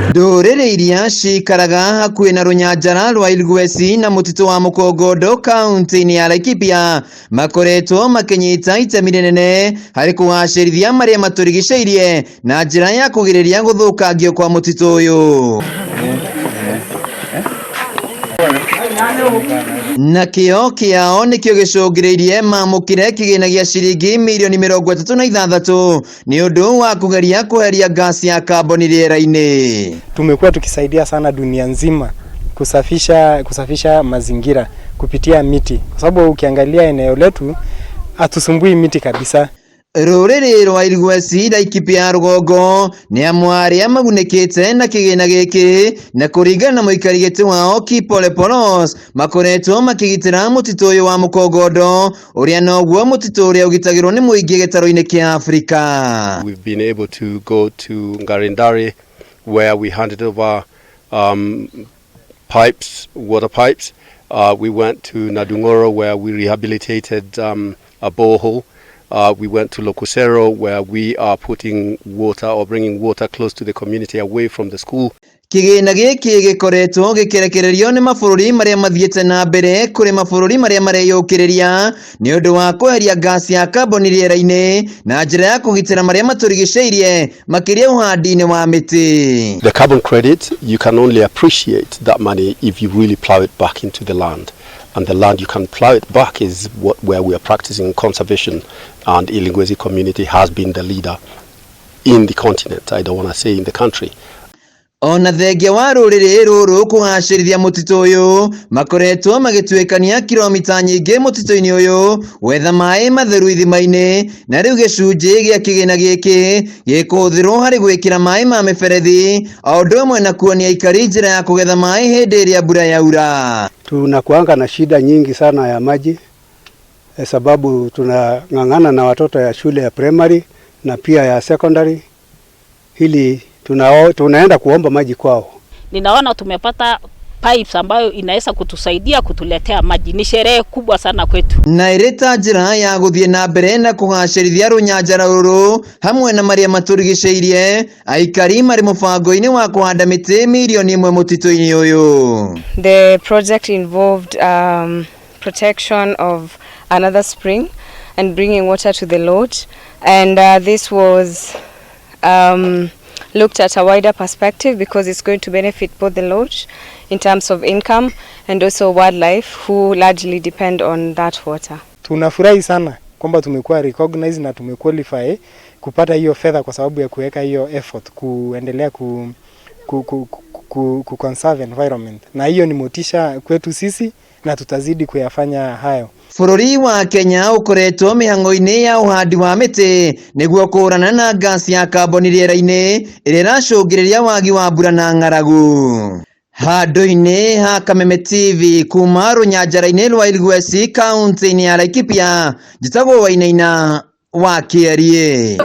Ndũrĩrĩ iria cikaraga hakuhĩ na rũnyanjara rwa Ilgwesi na mũtitũ wa Mũkongondo kaunti-inĩ ya Laikipia makoretwo makĩnyita itemi rĩnene harĩ kũgacĩrithia marĩa matũrigicĩirie na njĩra ya kũgirĩrĩria gũthũkangio kwa mũtitũ ũyũ. Na kĩo kĩao nĩkĩo gĩcũngĩrĩirie mamũkĩre kĩgĩna gĩa ciringi mirioni 36 nĩ ũndũ wa kũgeria kweheria ngasi ya kaboni rĩera-inĩ. Tumekuwa tukisaidia sana dunia nzima kusafisha mazingira kupitia miti, kwa sababu ukiangalia eneo letu hatusumbui miti kabisa. Rũrĩrĩ rwa Ilgwesi Laikipia ya rũgongo nĩ amwe arĩa magunĩkĩte na kĩgĩna gĩkĩ, na kũringana na mũikari gĩtĩ wao Kipole Polos, makoretwo makĩgitĩra mũtitũ ũyũ wa Mũkongondo ũrĩa noguo mũtitũ ũrĩa ũgitagĩrwo nĩ mũingĩ gĩtarũ-inĩ kĩa Afrika. We've been able to go to Ngarendare, where we handed over pipes, water pipes. We went to Nadungoro, where we rehabilitated a borehole. We went to Lokusero, where we are putting water or bringing water close to the community, away from the school. Kĩgĩna gĩkĩ gĩkoretwo gĩkĩrekererio nĩ mabũrũri marĩa mathiĩte na mbere kũrĩ mabũrũri marĩa mareyũkĩrĩria nĩ ũndũ wa kweheria ngasi ya kaboni rĩera-inĩ na njĩra ya kũgitĩra marĩa matũrigicĩirie, makĩria ũhandi-inĩ wa mĩtĩ. The carbon credit, you can only appreciate that money if you really plow it back into the land. And the land you can plow it back is where we are practicing conservation, and Ilngwesi community has been the leader in the continent. I don't want to say in the country. Ona thengia wa rũrĩrĩ rũrũ kũgacĩrithia mũtitũ ũyũ, makoretwo magĩtuĩkania kilomita nyingĩ mũtitũ-inĩ ũyũ gwetha maĩ matheru ithima-inĩ, na rĩu gĩcunjĩ gĩa kĩgĩna gĩkĩ gĩkũhũthĩrwo harĩ gwĩkĩra maĩ ma mĩberethi, o ũndũ ũmwe na kuonia aikari njĩra ya kũgetha maĩ hĩndĩ ĩrĩa mbura yaura. Tunakuanga na shida nyingi sana ya maji, sababu tunang'ang'ana na watoto ya shule ya primary na pia ya secondary, ili tunaenda kuomba maji kwao. Ninaona tumepata pipes ambayo inaweza kutusaidia kutuletea maji. Ni sherehe kubwa sana kwetu. Na ĩrĩ ta njĩra ya gũthiĩ na mbere na kũgacĩrithia rũnyanjara rũrũ hamwe na marĩa matũrigicĩirie, aikari marĩ mũbango-inĩ wa kũhanda mĩtĩ 1 mirioni mũtitũ-inĩ ũyũ. The project involved protection of another spring and bringing water to the lodge, and this was looked at a wider perspective because it's going to benefit both the lodge in terms of income and also wildlife who largely depend on that water. Tunafurahi sana kwamba tumekuwa recognized na tumequalify kupata hiyo fedha kwa sababu ya kuweka hiyo effort kuendelea ku conserve environment, na hiyo ni motisha kwetu sisi na tutazidi kuyafanya hayo. Bũrũri wa Kenya ũkoretwo mĩhang'o-inĩ ya ũhandi wa mĩtĩ nĩguo kũhũrana na ngasi ya kaboni rĩera-inĩ ĩrĩa ĩracũngĩrĩria wagi wa mbura na ng'aragu. Handũ-inĩ ha Kameme TV kuma rũnyanjara-inĩ rwa Ilgwesi kaunti-inĩ ya Laikipia, njĩtagwo Wainaina wa Kĩeriĩ.